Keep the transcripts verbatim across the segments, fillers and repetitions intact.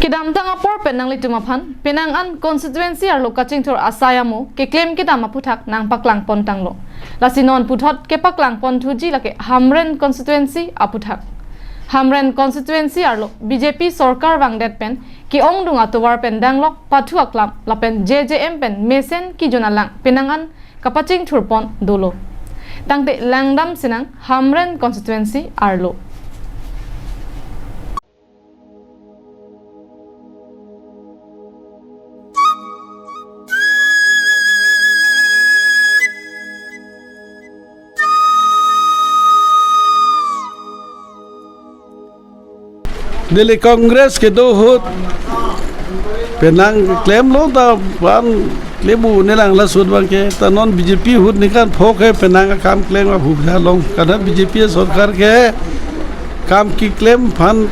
Kedamtang apor pen nanglitum aphan, penang an constituency arlo kachingthur asai amo keklem kedam aputhak nangpaklang pontanglo. Lasi non puthot kepaklang ponthuji lake Hamren constituency aputhak. Hamren constituency arlo B J P sorkar vangdet pen ke-ongdung atovar pen danglok pathu aklam lapen J J M pen mesen kejun alang penang an kapachingthur pon dolo. Tangte langdam sinang Hamren constituency arlo. Neli Congress kedo ahut penang klemlo ta pan klem un-e lang laso ahut abangke, ta non B J P ahut ningkan pho ke penang akam klem ahubidha long, karena B J P sorkar ke kam keklem aphan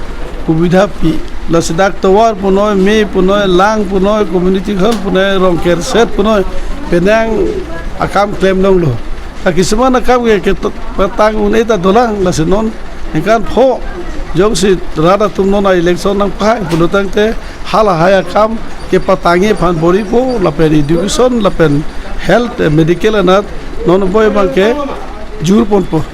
hubidha pi. Lasi dak tovar punoi, me punoi, lang punoi, community hall punoi, rong kerset punoi, penang akam klem longlo. Ta kisuman akam ke, ke to-, patang un-e ta dolang, lasi non ningkan pho jongsi rat atum non a-election nangpahai pulo tangte halahai akam kepatangji aphan bor-ipo, lapen education, lapen health, eh, medical anat non boi abangke jur ponpo.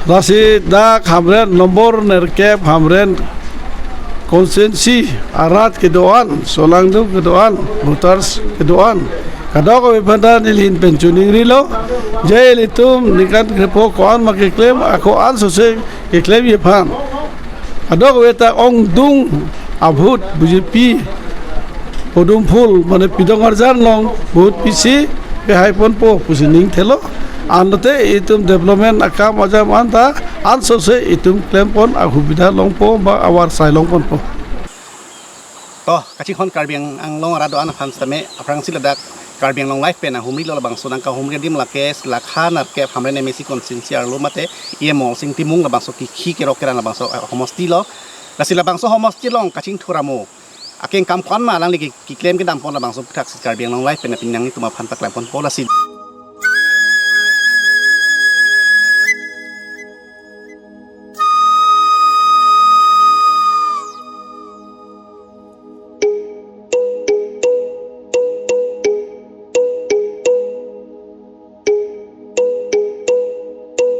Lasi dak Hamren nombor nerkep Hamren constituency arat kedo-an, solangdung kedo-an, voters kedo-an, kadokave aphan ta neli ahin pen choningrilo, je ilitum ningkan krepho ko-an ma keklem, ako ansose keklemji aphan. Kadokave ta ongdung a-vote B J P Podumphul mane Pidong Arjan along vote pisi pehai ponpo pusi ning thelo. Anlote itum development akam ajam anta ansose itum klem pon ahubidha longpo ba avarsai long ponpo. To, kachinghon Karbi Anglong arat do-an aphan sitame aphrangsi ladak Karbi Anglong Live pen ahumrilo, labangso nangkahumri adim lake Lakha nerkep Hamren M A C constituency arlo mate E M Molsing Timung, labangso kikhi kerok keran labangso, eh, homosti lo. Lasi labangso homosti along kachingthur amo akeng kam ko-an ma alangli ke-, keklem kedam pon, labangso aputhak si Karbi Anglong Live pen pini nanglitum aphan paklang ponpo lasi.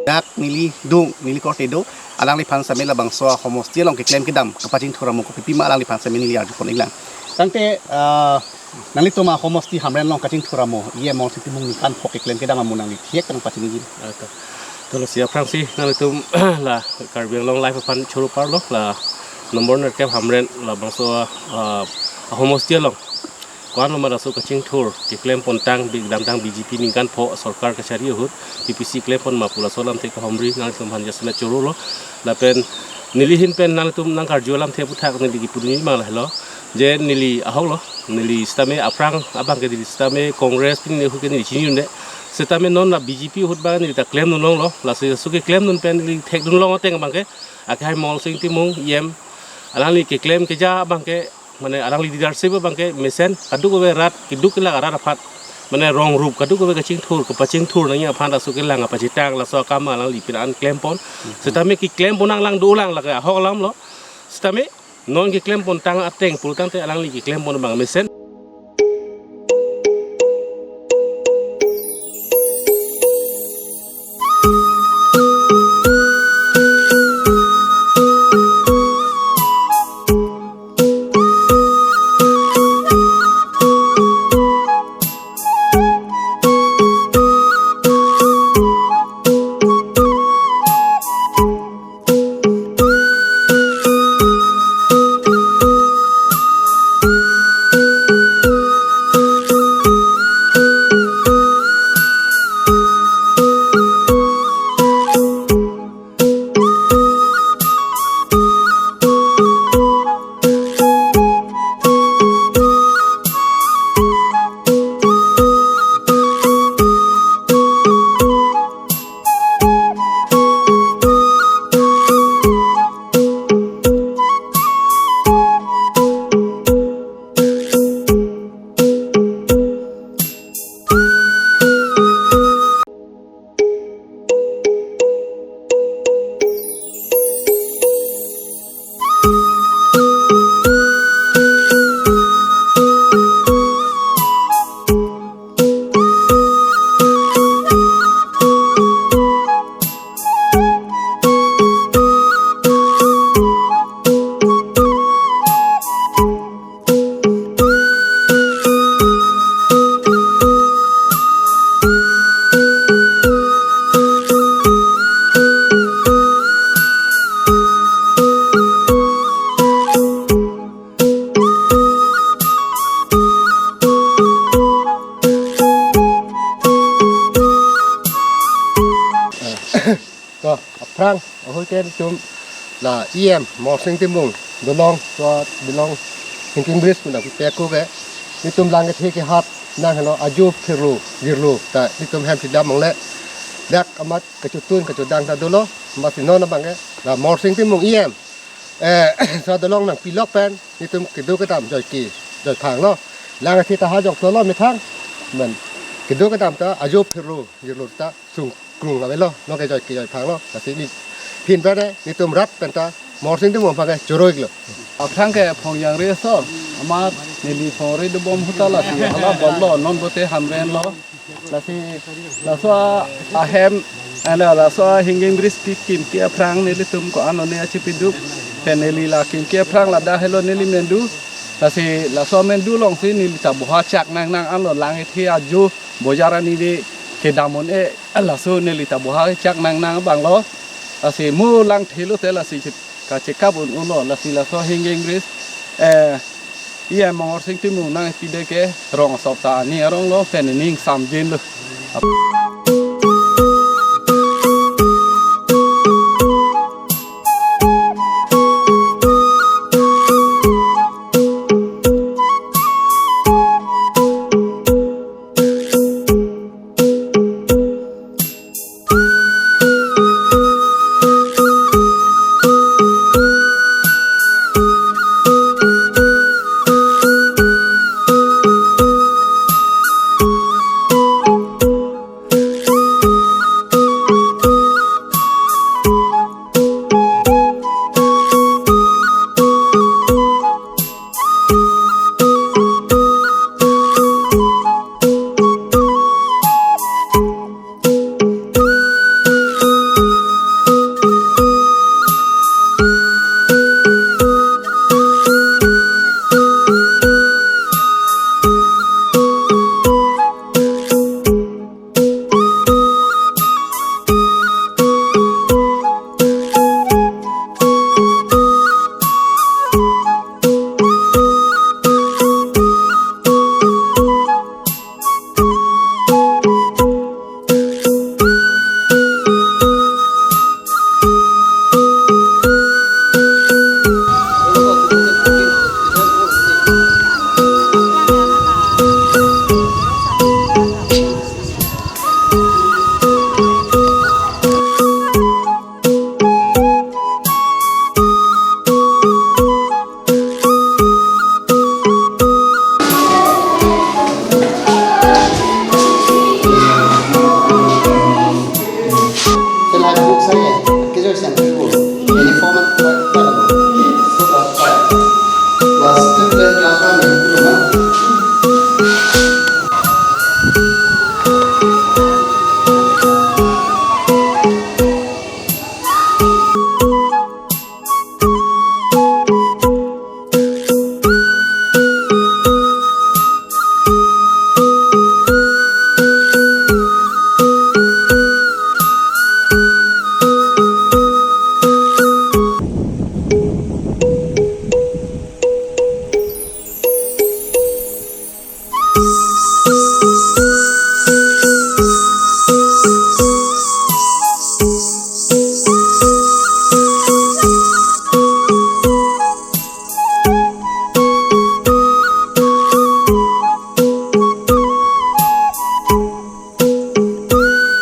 Dak neli do, neli korte do, alangliphan sitame labangso homosti along keklem kedam kapachingthur amo kopi pima alangliphan sitame neli arju pon-iklang. Tangte, ah, nanglitum ahomosti Hamren along kachingthur amo, E M Molsing Timung ningkan pho keklem kedam amo nangli thek tang pachiniji. Ata. To lasi aphrangsi nanglitum la Karbi Anglong Live aphan choro parlo, la nombor nerkep Hamren labangso, ah, ahomosti along ko-an lo ma laso kachingthur keklem pontang, bi kedamtang B J P ningkan pho sorkar kachari ahut P P C klem pon ma pu laso alamthe kahumri nanglitum aphan jasemet chorolo. Lapen neli ahin pen nanglitum nangkarju alamthe aputhak neli kipudunji ma lahelo, je neli ahok lo, neli sitame aphrang abangke neli sitame Congress pini ahut ke neli chini un-e. Sitame non la B J P ahut abang neli ta klemdun longlo, lasi laso keklemdun pen neli thekdun long ateng abangke akehai Molsing Timung E M, alangli keklem keja abangke, mane alangli leadership abangke mesen kadokave rat, keduk kelak arat aphan, mane rong rup kadokave kachingthur, kapachingthur nangji aphan laso kelang kapachethang laso akam alangli pini an klem pon. Sitame keklem pon nanglang dolang lake ahok alam lo. Sitame non keklem pontang ateng pulo tangte alangli keklem pon abang mesen. Aphrang ahoi ke nelitum la E M Morsing Timung dolong, so dolong hanging bridge pu nangpipe ako ke nelitum lang kethe kehat nang helo, ajo phirlo jirlo ta nelitum hem si dam angle dak amat kachotun kachotdang ta dolo. Amatsi non abang ke la Morsing Timung E M, eh, so dolong nangpilok pen nelitum kedo kedam joike joiphang lo. Lang kethe ta ha jok lo methang. Men kedo kedam ta ajo phirlo jirlo ta sungkrung avelo, non ke joike joiphang lo. Lasi neli phin pen nelitum rat penta Morsing Timung aphan ke choro-iklo. Aphrang ke Phongjangri asor, amat neli Phongjangri dobom ahut ta lasi hala bomlo, non pote Hamren lo. Lasi laso ahem, ane laso hanging bridge kekim ke aphrang nelitum ko-an lone achipiduk. Pen neli la kim ke aphrang ladak helo neli mendu. Lasi laso mendu alongsi neli ta boha chak nangnang anlo, lang kethe ajo bojar ani ave kedam un-e, laso neli ta boha chak nangnang abang lo. Lasi mo lang thelo te lasi chit kachekap un-e lo, lasi laso hanging bridge, eh, E M Morsing Timung nangpide ke rong asop ta ani arong lo, pen ning samjin lo.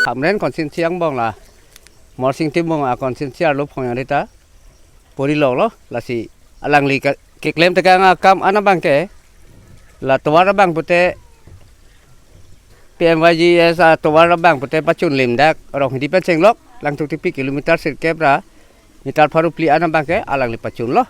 Hamren constituency angbong la Morsing Timung a constituency arlo Phongjangri ta pori longlo, lasi alangli ke, keklem tekang akam an abang ke, la tovar abang pute, P M Y G S atovar abang pute pachun lim dak Ronghidi pen chenglok, Langtoktepi kilometer sirkep ra meter pharo phli an abang ke alangli pachunlo.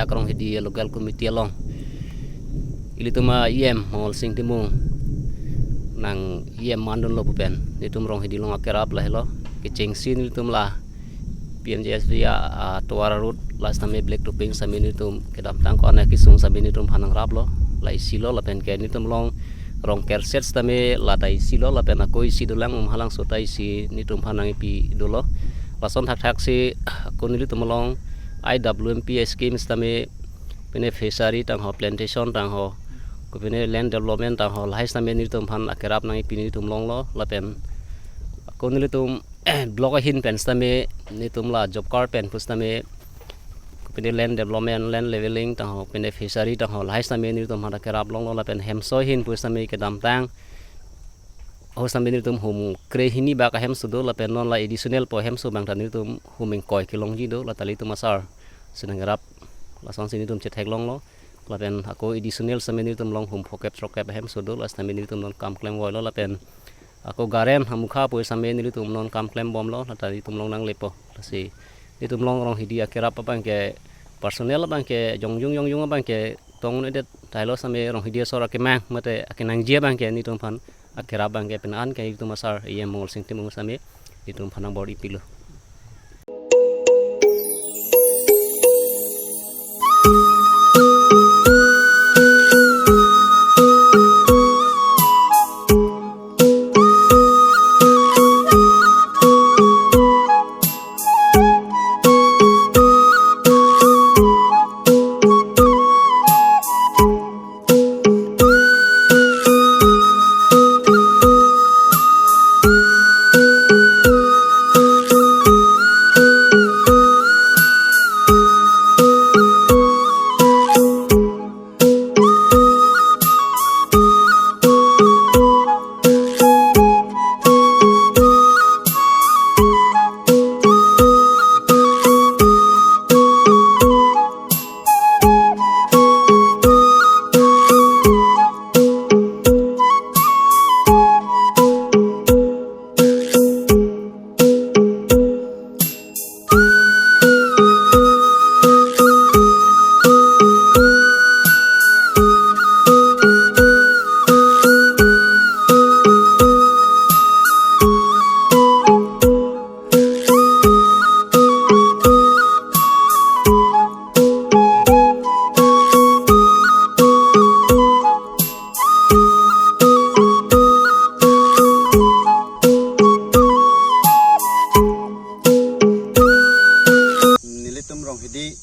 Ronghidi local committee along ilitum a-E M Mongol Sing Timung nang-E M mandunlo pu pen nelitum Ronghidi along akerap lahelo. Kechengsi nelitum la P M G S B a, a, tovar road la sitame black topping sitame nelitum kedamtang ko-an akesung sitame nelitum aphan nangraplo. La isi lo lapen ke nelitum along rong kerset sitame la ta isi lo lapen ako isi dolang, um halangso ta isi nelitum aphan nangkipi dolo. Lason thakthak si ako nelitum along I W M P scheme sitame pine fishery tangho, plantation tangho, kopine land development tangho, lahai sitame nelitum aphan akerap nangkipi nelitum longlo lapen ako nelitum block ahin pen sitame nelitum la job card pen pu sitame pine land development, land leveling tangho, pine fishery tangho, lahai sitame nelitum aphan akerap longlo lapen hemso ahin pu sitame kedamtang ho sitame nelitum hum krehini bak ahemso do lapen non la additional po hemso abang ta nelitum hum ingkoi kelongji do, la ta ilitum asar si nangrap. Lasonsi nelitum chetheklonglo. Lapen ako additional sitame nelitum along hum phokep throkep ahemso do, la sitame nelitum non kam klemvoilo lapen ako garen amukha pu sitame nelitum non kam klembomlo, la ta nelitum along nanglepo. Lasi nelitum along Ronghidi akerap abang ke personal abang ke jongjung jongjung abang ke tong-un-edet tahai lo sitame Ronghidi asor akemang mate akenangji abang ke nelitum aphan akerap abang ke pine-an ke nelitum asar E M Mongol Sing Timung sitame nelitum aphan nangbor-ipilo. Nelitum Ronghidi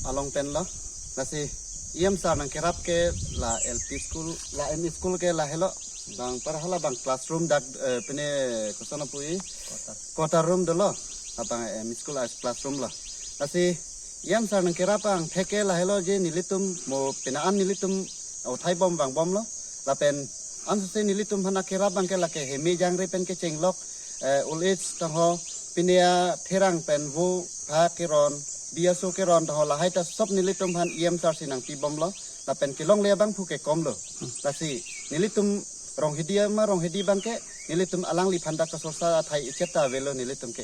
along pen lo. Lasi E M sir nangkerap ke la L P school, la M E school ke lahelo. Bang para hala bang classroom dak, eh, pine koson apui? Quarter. Quarter room dolo. Abang M E school a classroom lo. Lasi E M sir nangkerap angthek ke lahelo je nelitum mo pine-an nelitum uthai bom vangbomlo. Lapen ansose nelitum aphan akerap abang ke lake heme jangre pen kechenglok, eh, old age tangho, pine atherang pen vo pha keron, biaso keron tangho, lahai ta sop nelitum aphan E M sir si nangpibomlo. Lapen kelongle abangphu ke komlo. Lasi nelitum Ronghidi ama Ronghidi abang ke nelitum alangliphan ta kasorsa athai ichet ta avelo nelitum ke.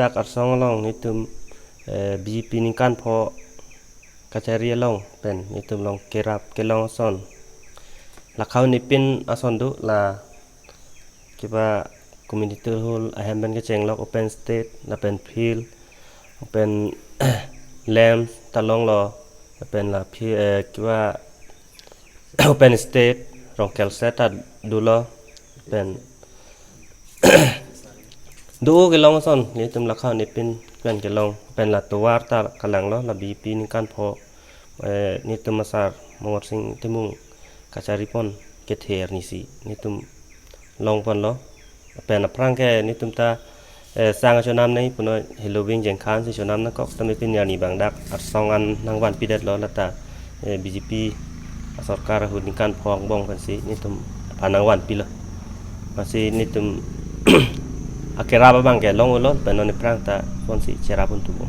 Dak arsong along netum, eh, B J P ningkan pho kachari along pen netum along kerap kelong ason. Lakha un-e pin ason do la kiba community hall ahem pen kechenglok open stage lapen field, open lamps ta longlo, lapen la phi-, eh, kiba open stage rongkel set ta dolo, pen do kelong ason netum lakha un-e pin pen kelong, pen la tovar ta kalanglo, la B J P ningkan pho, eh, netum asar Morsing Timung kachari pon kether nisi netum long ponlo. Pen aphrang ke netum ta, eh, sang chonam nai puno helo bing jengkhan si chonam nangkok, tame pin arni abang dak arsong an nangvan pidet lo, lata, eh, B J P asorkar ahut ningkan pho angbong pensi netum aphan nangvan pilo. Masi netum akerap abang ke long ulo, pen non aphrang ta ponsi cherap un tubom.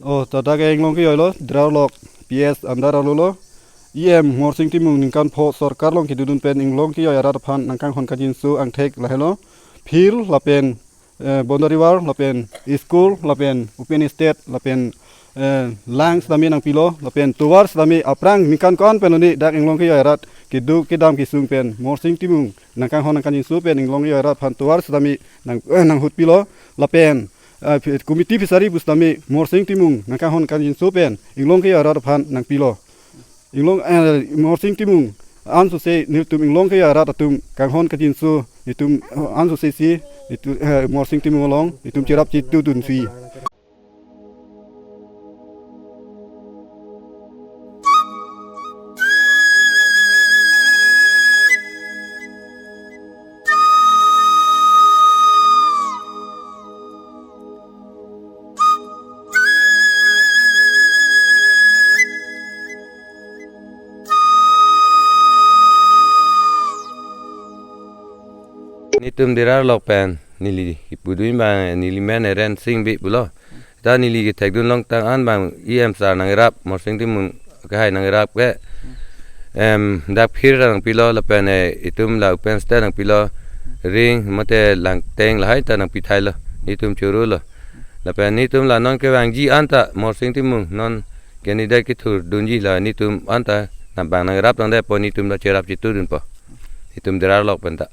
Oh, ta dak inglong ke-oi lo, Dirarlok P S under arlo lo. E M Morsing Timung ningkan pho sorkar along kedodun pen inglong ke-oi arat aphan nangkanghon kangjinso angthek lahelo. Field lapen, eh, boundary wall lapen school lapen open stage lapen, eh, lang sitame nangpilo lapen tovar sitame aphrang ningkan ko-an pen lone dak inglong ke-oi arat kedo kedam kesung pen Morsing Timung nangkanghon nangkangjinso pen inglong ke-oi arat aphan tovar sitame nang, eh, nanghut pilo lapen, eh, phi-, committee fishery pusitame Morsing Timung nangkanghon kangjinso pen inglong ke-oi arat aphan nangpilo. Inglong, eh, Morsing Timung ansose nelitum inglong ke-oi arat atum kanghon kangjinso nelitum, eh, ansose si nelitum, eh, Morsing Timung along nelitum cherap chetudunsi. Netum Dirarlok pen neli kipudun abang neli men Eren Singbi pulo. Ta neli kethekdun longtang an abang E M sir nangrap, Morsing Timung kehai nangrap ke, em, dak field nangpilo lapen, eh, itum la open stage nangpilo, ring mate langteng lahai ta nangpithailo netum chorolo. Lapen netum la non kevangji anta Morsing Timung non candidate kethurdunji la netum anta nang abang nangrap tangdet apot netum la cherap chetudunpo. Itum derar lok penta.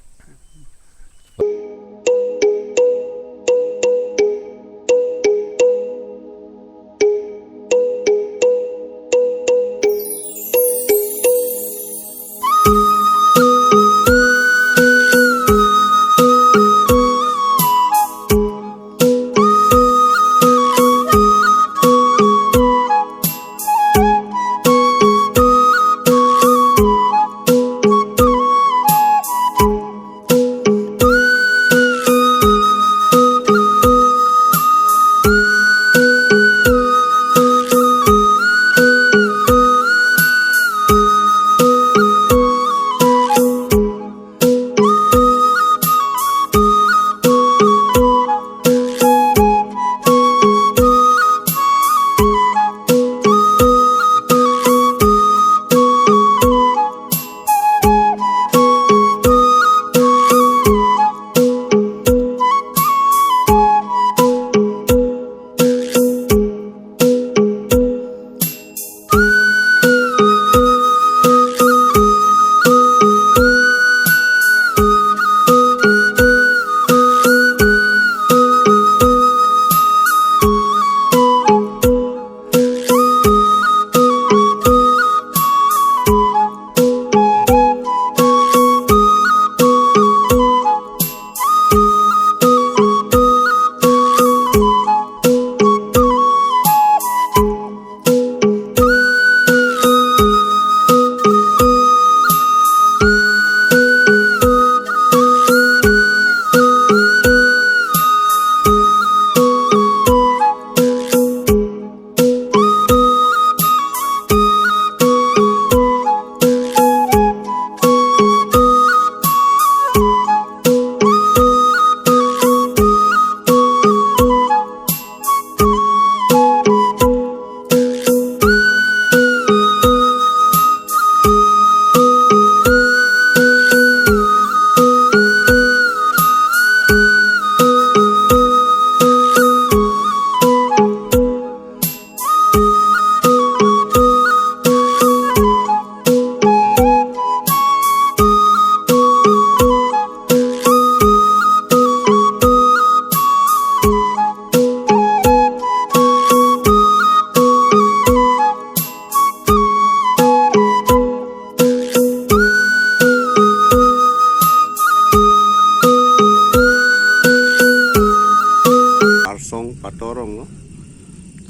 Arsong Pator Rong lo.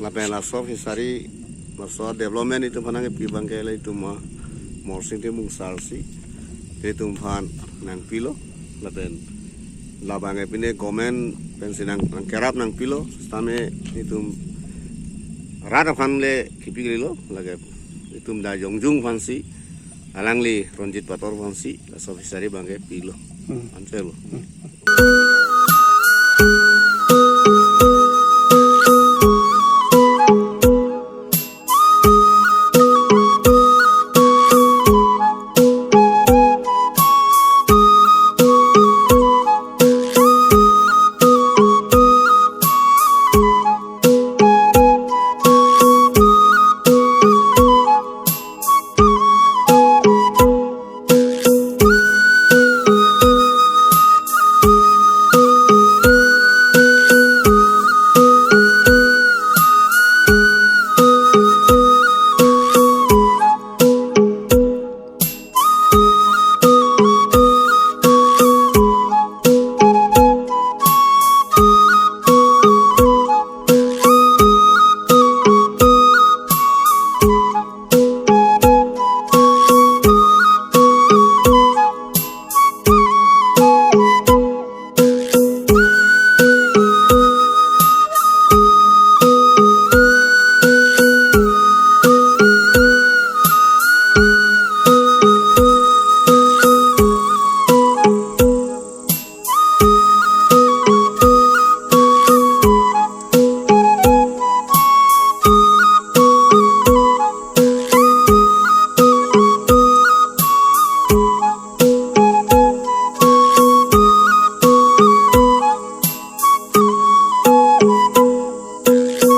Lapen laso fishery, laso development itum aphan nangkepi abangke la itum, ah, Morsing Timung sir si itum aphan nangpilo. Lapen labangke pine government pensi nang, nangkerap nangpilo. Sitame itum rat aphan le kipi kalilo, lake itum Da Jongjung aphansi, alangli Ronjit Pator aphansi laso fishery abangke pilo. Hmm. Anchotlo. Hmm.